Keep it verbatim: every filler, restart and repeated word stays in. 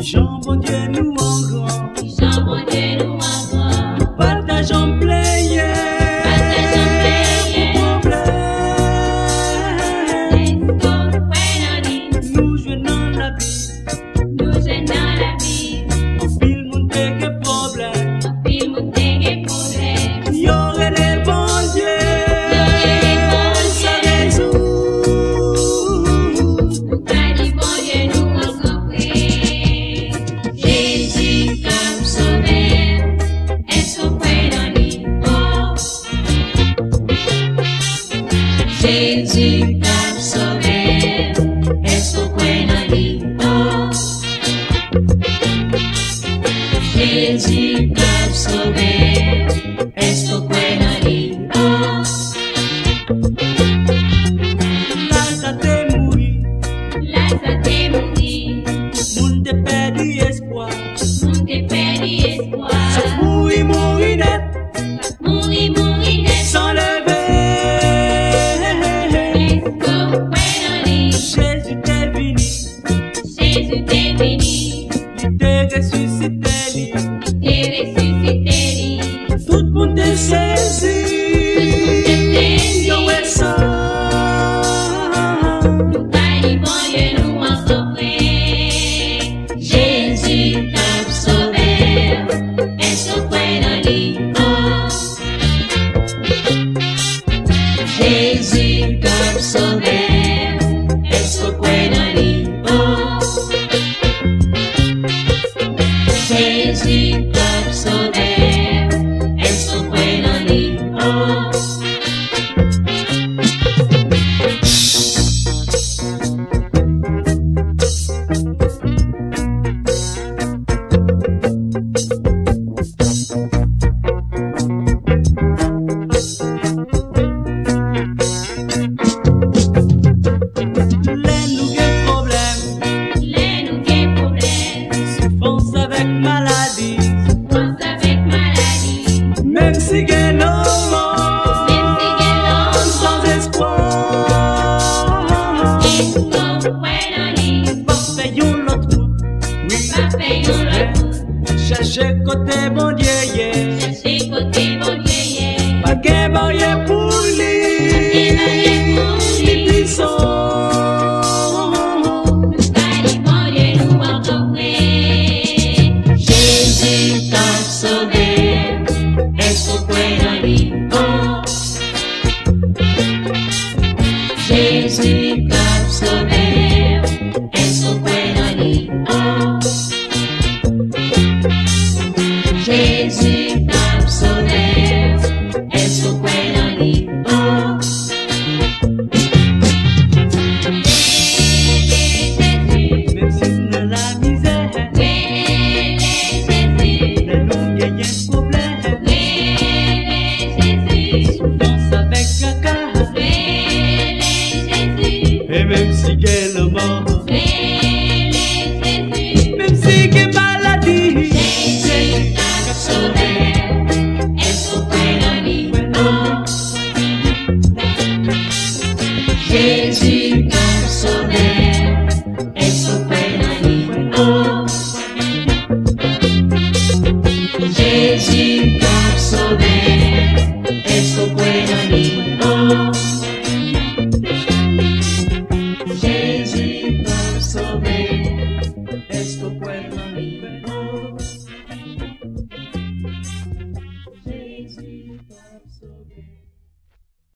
Jan Bondye nou an gran. Jan Bondye nou an gran. Pa t ka janm plenyen. Pa t ka janm plenyen. Pou pwoblèm. Èske w kwè nan li? Nou jwenn nan Labib. Nou jwenn nan Labib. Anpil moun te gen pwoblèm. Anpil moun te gen pwoblèm. Yo rele Bondye. Yo rele Bondye. San rezoud. Nou ka di Bondye nou an gran frè. Jezi k ap sove. Èske w kwè nan li? Oh. Jezi k ap sove. Èske w kwè nan li? Oh. Jezi k ap sove. Èske w kwè nan li? Oh. Laza te mouri. Laza te mouri. Tout moun te pèdi espwa. Tout moun te pèdi espwa. Sa k mouri, mouri nèt. Sa k mouri, mouri nèt. San leve. Èske w kwè nan li? Jezi te vini. Jezi te vini. Li te resisite li. Li te resisite li. Tout moun te sezi. Tout moun te sezi. Yo wè sa. Nou ka di Bondye nou an gran frè. Jezi k ap sove. Èske w kwè nan li? Oh. Jezi k ap sove. Èske w kwè nan li? Oh. Jezi k ap sove. Èske w kwè nan li? Oh. Lè nou gen pwoblèm. Lè nou gen pwoblèm. Soufrans avèk maladi. Soufrans avèk maladi. Menm si gen lanmò. Menm si gen lanmò. San espwa. Èske w kwè nan li? Pa fè yon lòt wout. Wi. Pa fè yon lòt wout. Chèche kote Bondye ye. Chèche kote Bondye ye. Pa gen baryè pou